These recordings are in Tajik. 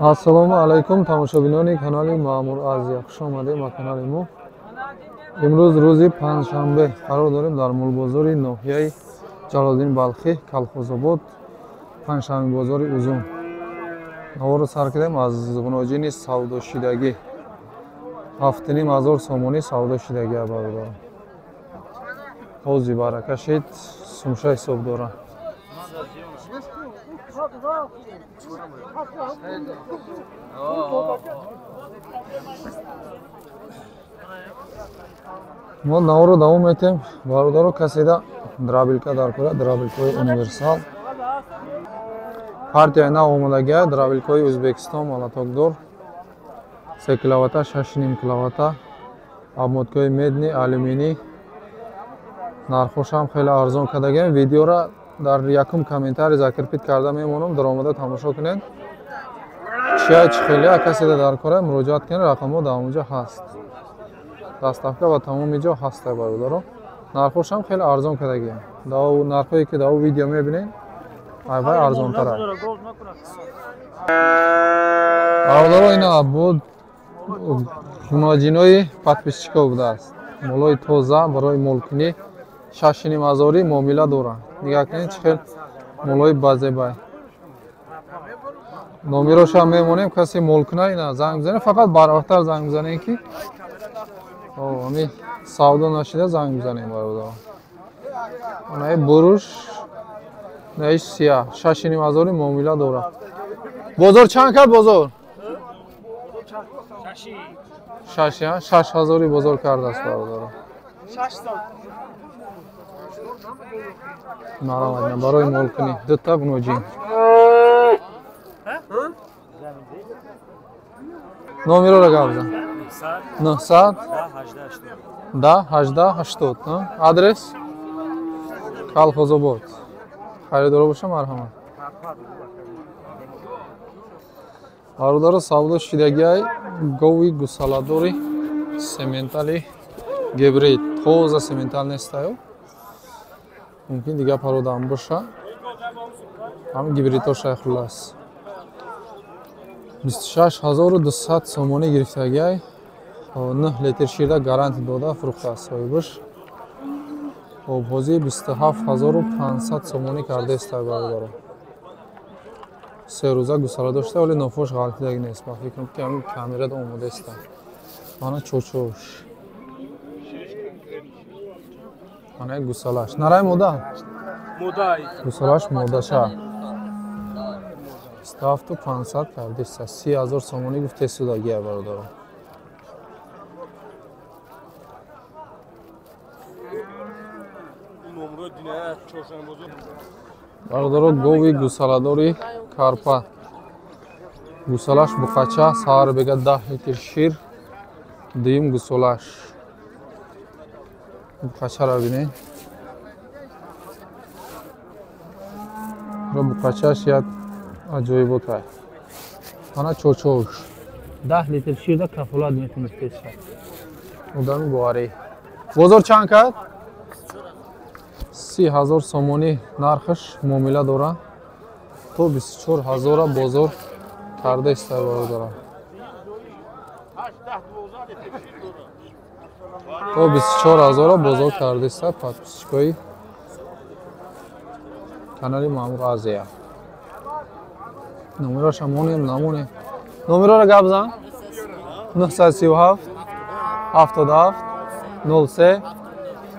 Ассалому алайкум тамошобинони канали Маъмур Азия. Хуш омадед ба канали мо. Имрӯз рӯзи панҷшанбе қарор дорем дар мулбозори ноҳияи Ҷалолиддини Балхӣ, Калхозобод, панҷшанбе бозори Узун. Наворро сар кардем аз ғуноҷини савдошидагӣ. 7,5 ҳазор сомонӣ савдошидагӣ бародарон. Ҳози барака шид, сумша ҳисоб дорад. Мо наворро давом метем. Бародаро, каседа дробилка дар кора, дробилкаҳои универсал. Партияи нав омадагия, дробилкаҳои Ӯзбекистон, малатокдор. 3 киловатта, 6,5 киловатта, обмоткаҳои медный, алюминий. Нархошам хеле арзон кардагием. Видеора дар якум комментарий закрепить карда мемонам, даромада тамошо кунед. Чия чӣ хеле каседа дар кора муроҷиат кунед, рақамҳо дар онҷо ҳаст. Доставка ба тамоми ҷо ҳаст бародаро. Нархошам хеле арзон кардагием. Нархҳое ки дар видео мебинед, айвай арзонтар аст. Бародаро, ина буд ғуноҷинои подписчикҳо будааст. Молои тоза барои молкунӣ 6,5 ҳазорӣ муомила доранд. Нигаҳ кунед, чӣ хел молои базебай. Номерошам мемонем, касе молкуна ина занг бизанед, фақат барвақттар занг бизанед ки ами савдо нашида занг бизанем бародарон. Онаи буруш, наиш сия, 6,5 ҳазори муомила дорад. Бозор чанд кард бозор? Шаш, 6 ҳазори бозор кардааст бародарон. Марамад барои молкунӣ дута гуноҷин. Номероро гап зан. 900 10 18 80. Адрес Калхозобод. Харидоро боша, марҳамат. Бародаро, савдо шидагиай гови гусаладори сементали гибрид. Тоза сементал нестаю. Мумкин дигар пародаам боша. Ҳам гибридҳо хулас. 26 200 сомонӣ гирифтагиай. 9 литр ширда гарантия дода фурӯхтааст соҳибаш. Хоб, ҳозир 27 500 сомонӣ кардаеста бародаро. 3 рӯза гусала дошта, вале нофош ғалтидаги нест. Ба фикрам ки ҳамин камерада омодаеста. Мана чочош. Мана гусалаш. Нарай мода? Гусалаш модаша. 27 500 кардеста. 30 ҳазор сомонӣ гуфтесудагия бародаро. Бародаро, гови гусаладори карпа. Гусалаш буқача, саҳар бега 10 литр шир. Дуюм гусолаш. Буқачаро бинед. Буқачаш як аҷоиботай. Ана чочош. 10 литр ширда кафолат метавонист пешад. Одами боварӣ. Бозор чанд кард? 30 ҳазор сомонӣ нархаш муомила дорад. То 24 ҳазора бозор карда иста бародарам. То 24 ҳазора бозор карда иста подписчикои канали Маъмур Азия. Номераша монем, намонем. Номероро гап зан. 937 77 03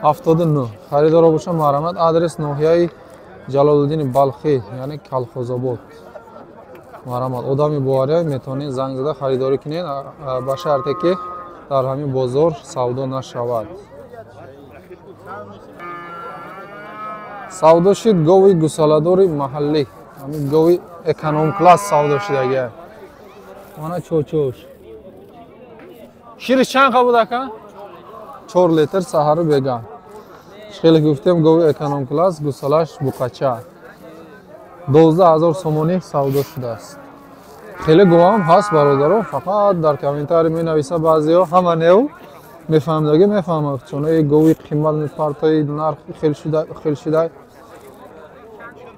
79. Харидоро боша, марҳамат. Адрес ноҳияи Ҷалолиддини Балхӣ, яъне Калхозобод. Марҳамат, одами боварӣ, метавонед занг зада харидорӣ кунед, ба шарте ки дар ҳамин бозор савдо нашавад. Савдо шид гови гусаладори маҳаллӣ. Ҳамин гови эконом класс савдо шидагия. Мана чочош. Шириш чанд буд ака? 4 литр саҳару бега. Хеле гуфтем, гови эконом класс, гусалаш буқача. 12 ҳазор сомонӣ савдо шудааст. Хеле говам ҳаст бародаро, фақат дар комментарий менависа баъзеҳо, ҳама неу мефаҳмдаги мефаҳмад, чун э гови қимат мепартои, нарх хел шуда, хел шуда.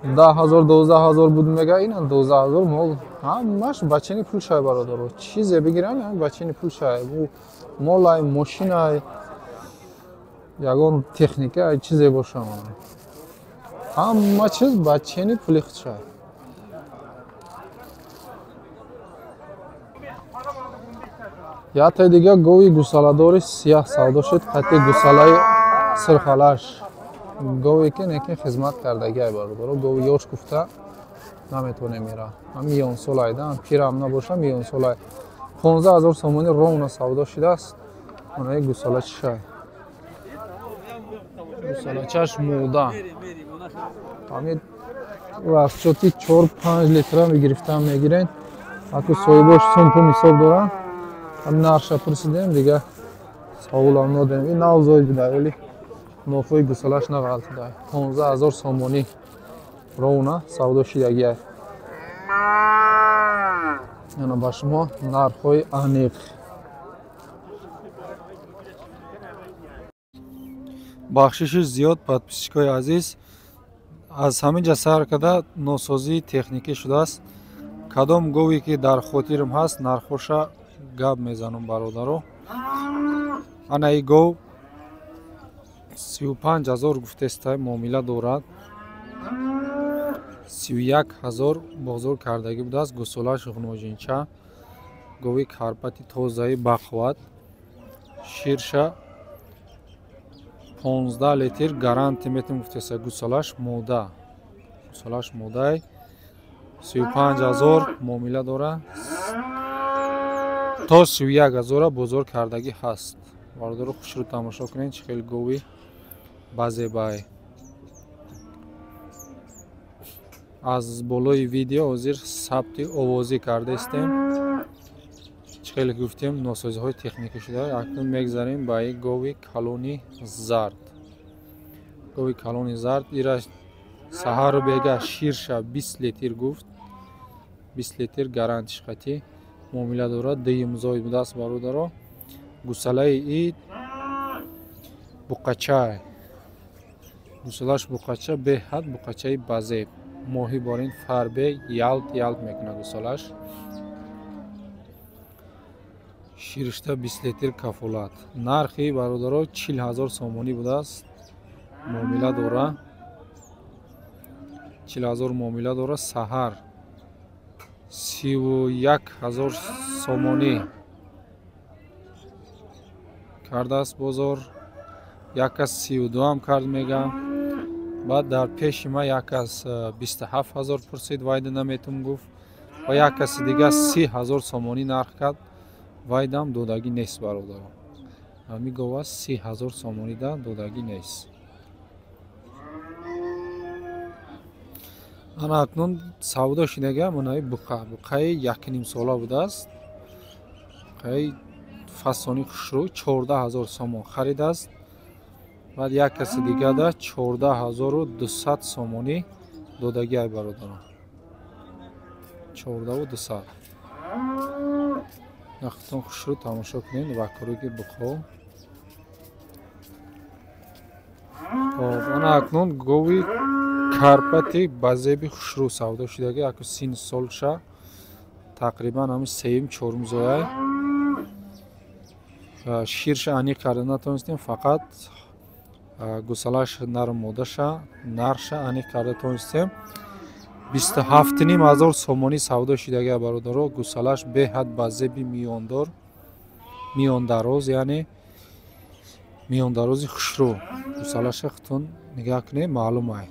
10 000 12 000 буд мега, ина 12 000 мол ҳамаш бачани пул шай бародаро. Чизе бигиран, бачани пул шай. Молай, мошинай, ягон техника, чизе боша. Ҳама чиз бачани пули худшай. Ятай дига гови гусаладори сияҳ савдо шуд, қати гусалаи сирхалаш. Гове ки неки хизмат кардагиай бародаро, гови ёш гуфта наметонем ира. Ҳам миёнсолай да, пирам набоша, миёнсолай. 15 000 сомонӣ ровно савдо шудааст. Онаи гусала чишай. Гусалачаш мода. Ҳамин расчоти 4-5 литра мегирифтан мегирен. Аку соҳибош сумпум ҳисоб доранд. Ҳам нархша пурсидем, дига саволам надодем. Ин нав зоид буда, вале нофои гусалаш нағалтида. 15 000 сомонӣ ровно савдо шидагиай. Яна ба шумо нархҳои аниқ. Бахшиши зиёд подписчикои азиз, аз ҳамин ҷа сар карда носозии техникӣ шудааст. Кадом гове ки дар хотирам ҳаст, нархҳоша гап мезанам бародаро. Ана и гов 35 000 гуфтестай, муомила дорад. 31 000 бозор кардагӣ будааст. Гусолаш ғуножинча, гови карпати тозаи бақувват, ширша 15 литр гарантия метем гуфтеса. Гусолаш мода, гусолаш модай. 35 000 муомила дора, то 31 000 бозор кардагӣ ҳаст. Бародаро, хушрӯ тамошо кунед, чӣ хел гови базебай. Аз болои видео ҳозир сабти овозӣ кардаистем. Чӣ хеле гуфтем, носозиҳои техникӣ шуда. Акнун мегзарем ба и гови калони зард. Гови калони зард ира саҳару бега ширша 20 литр гуфт, 20 литр гарантиш қатӣ муомила дорад. Дуюм зоид будааст бародаро. Гусалаи и буқача, гусалаш буқача, беҳад буқачаи базеб. Моҳи борин фарбе ялт ялт мекунад гусалаш. Ширишта 20 литр кафолат. Нархи бародаро 40 000 сомонӣ будааст, муомила дора. 40 000 муомила дора. Саҳар 31 000 сомонӣ кардааст бозор. Як кас 32 ам кард мегам. Баъд дар пеши ма як кас 27 000 пурсид, вайда наметум гуфт. Ва як каси дига 30 000 сомонӣ нарх кард, вайдам додагӣ нест бародаро. Ҳами гова 30 000 сомонида додагӣ нест. Ана акнун савдо шидага манаи буқа, буқаи якнимсола будааст. Буқаи фасони хушрӯ 14 000 сомон харидааст. Баъд як каси дигада 14 200 сомонӣ додагӣ ай бародарон. 14 200. Нахтон хушрӯ тамошо кунед вакруги буқо. Хоб, ана акнун гови карпати базеби хушрӯ савдо шудагӣ. Аку син солша тақрибан ҳами сеюм чорум зояй. Ширша аниқ карда натонистем, фақат гусалаш нарм модаша нархша аниқ карда тонистем. 27 500 сомонӣ савдо шудагӣ бародаро. Гусалаш беҳад базеби миёндор, миёндароз, яъне миёндарози хушрӯ. Гусалаша хутун нигаҳ кунед, маълум ай.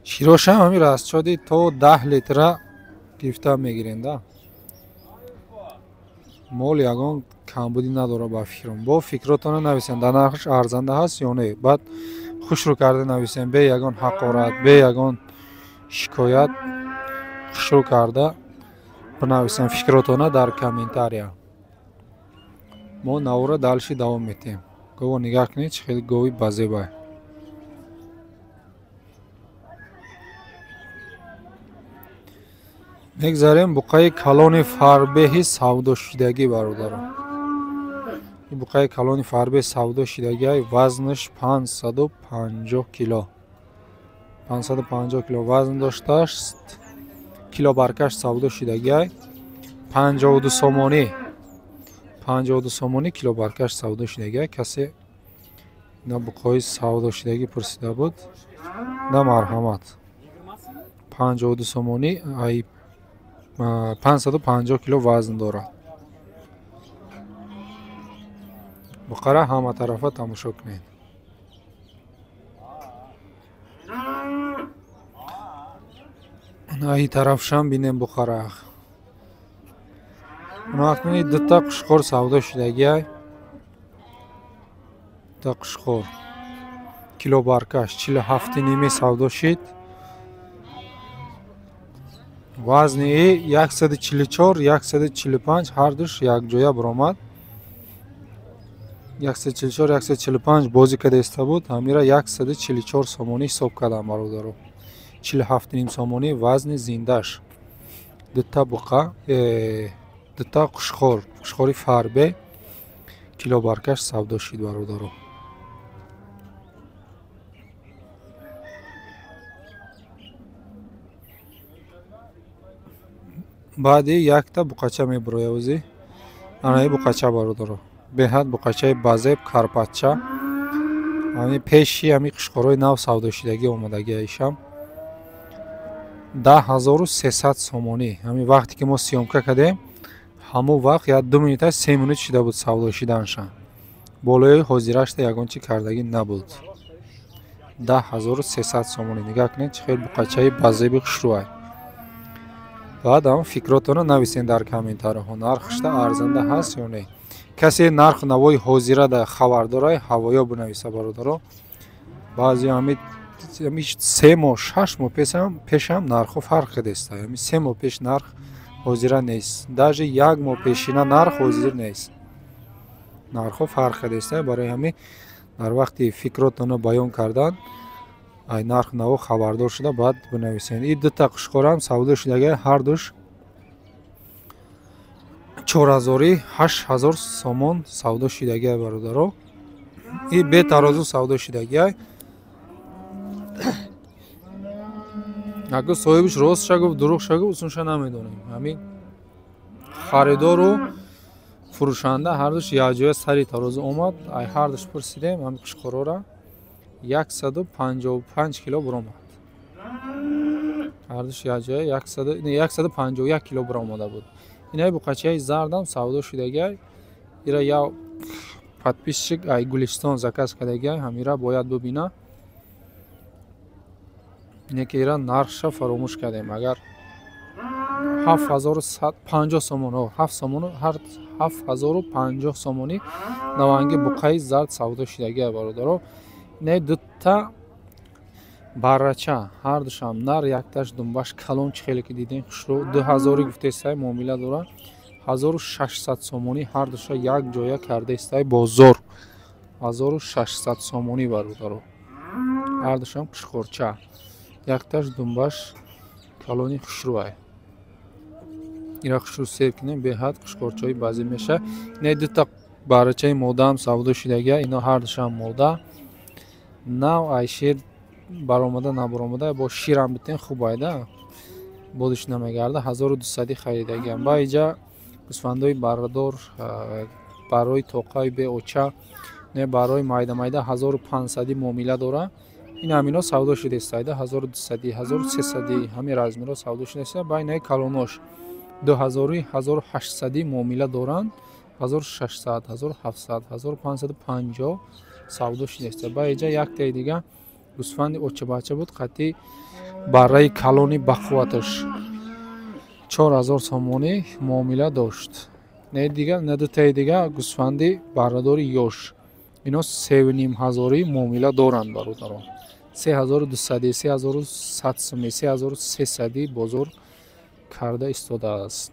Широшам ҳамин расчоди то 10 литра гирифта мегирем да. Мол ягон камбудӣ надорад ба фикрам. Бо фикротона нависем, дар нархаш арзанда ҳаст ё не. Баъд хушрӯ карда нависем, бе ягон ҳақорат, бе ягон шикоят хушрӯ карда бинависем фикротона дар комментария. Мо навора дальше давом метиҳем. Гово нигаҳ кунед, чӣ хеле гови базебай. Мегзарем буқаи калони фарбеҳи савдошудагӣ бародарон. Ин буқаи калони фарбеҳ савдо шудагиай, вазнаш 550 кило. 550 кило вазн доштааст. Кило баркаш савдо шудагиай 52 сомонӣ. 52 сомонӣ кило баркаш савдо шудагиай. Касе ина буқои савдо шудагӣ пурсида буд. На марҳамат. 52 сомонӣ ай 550 кило вазн дорад. Буқара ҳама тарафа тамошо кунед. Ай тарафшам бинем буқара. Вақти дута қушқор савдо шудагиай. Дута қушқор. Кило баркаш 47,5 савдо шид. Вазни 144, 145 ҳардуш якҷоя баромад. 144, 145 бозӣ карда иста буд. Ҳамира 144 сомонӣ ҳисоб кардам бародаро. 47,5 сомонӣ вазни зиндаш. Дута буқа, дута қушқор, қушқори фарбе кило баркаш савдо шид бародаро. Баъди якта буқача мебуроя ози. Анаи буқача бародаро. Беҳад буқачаи базеб карпатча. Ами пеши ами қушқорҳои нав савдо шудагӣ омадагӣ ишам. 10300 сомонӣ. Ами вақте ки мо съёмка кардем, ҳамон вақт я 2 минута 3 минут шуда буд савдо шуданша. Болои ҳозирашта ягон чи кардагӣ набуд. 10300 сомонӣ. Нигоҳ кунед чӣ хел буқачаи базеби хушрӯай. Баъдам фикротонро нависен дар комментариҳо. Нархшта арзанда ҳаст ё не? Касе нарх навои ҳозира хабар дорай, ҳавоё бинависа бародаро. Баъзе ҳами 3 моҳ, 6 моҳ пешам нархҳо фарқ кардааст. Ҳами 3 моҳ пеш нарх ҳозира нест. Даже 1 моҳ пешина нарх ҳозир нест. Нархҳо фарқ кардааст. Барои ҳами дар вақти фикротонро баён кардан ай нарх наво хабардор шуда баъд бинависен. И дута қушқорам савдо шудагай ҳардуш 4000 8000 сомон савдо шудагай бародаро. И бетарозу савдо шудагай. Агар соҳибаш ростша гуфт, дурӯғша гуфт, усунша намедонем. Ҳамин харидору фурӯшанда ҳардуш якҷоя сари тарозу омад. Ай ҳардуш пурсидем ҳамин қушқорора 155 кило баромад. Ҳардуш якҷоя 151 кило баромада буд. Инаи буқачаи зардам савдо шудагай. Ира я подписчик ай Гулистон заказ кардагай, ҳамира бояд бубина. Неки ира нархша фаромӯш кардем. Агар 7150 сомон, 7 сомон, 7050 сомонӣ наванги буқаи зард савдо шудагай бародаро. Инаи дута баррача ҳардушам нар, якташ думбаш калон чӣ хеле ки дидем хушрӯ 2000 гуфтестай муомила дора. 1600 сомонӣ ҳардуша як ҷоя кардаистай бозор. 1600 сомонӣ бародаро. Ҳардушам қушқорча. Якташ думбаш калони хушрӯай. Ира хушрӯ сер кунем, беҳад қушқорчаҳои баъзе меша. Инаи дута баррачаи модаам савдо шудагия, ино ҳардушам мода. Нав ай шер баромада набаромада бо ширам битен хуб айда. Бодиш намегарда. 1200 харидагиам. Ба иҷа гӯсфандои баррадор барои тоқаи беоча, не барои майда майда 1500 муомила дора. Ин ҳамино савдо шудааст айда 1200, 1300 ҳамин размеро савдо шудааст. Ба инаи калонош 2000, 1800 муомила доранд. 1600, 1700, 1550 савдо шудааст. Ба иҷа яктаи дига гӯсфанди очабача буд қатъи барраи калони бақувваташ 4000 сомонӣ муомила дошт. Не дига, не дутаи дига гӯсфанди баррадори ёш. Ино 3500 муомила доранд бародарон. 3200, 3100 сомонӣ, 3300 бозор карда истодааст.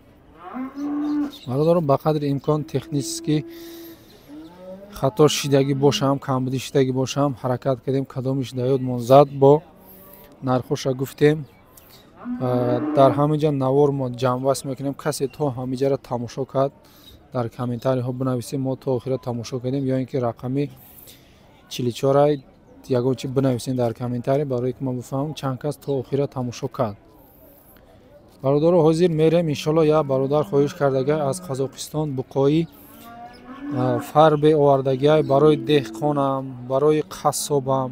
Бародарон, ба қадри имкон технически хато шидагӣ бошам, камбудӣ шидагӣ бошам, ҳаракат кардем, кадомиш даёдмон зад, бо нархоша гуфтем. Дар ҳамин ҷа навор мо ҷамъбаст мекунем. Касе то ҳамин ҷаро тамошо кард, дар комментариҳо бинависем, мо то охира тамошо кардем, ё ин ки рақами 44 Ягон чи бинависен дар комментарий, барое ки ман бифаҳмам, чанд кас то охира тамошо кард. Бародаро, ҳозир мерем, иншолло. Як бародар хоҳиш кардагай, аз Қазоқистон буқои фарбе овардагиай. Барои деҳқонам, барои қассобам,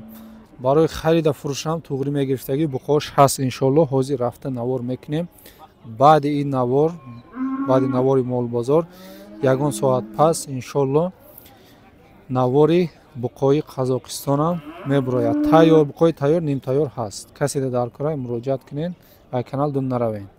барои харида фурӯшам туғрӣ мегирифтагӣ буқош ҳаст. Иншолло, ҳозир рафта навор мекунем. Баъди ин навор, баъди навори молбозор, ягон соат пас, иншолло, навори буқои Қазоқистонам мебурояд. Тайёр, буқои тайёр, нимтайёр ҳаст. Каседа дар кора, муроҷиат кунед. Ай канал дум наравем.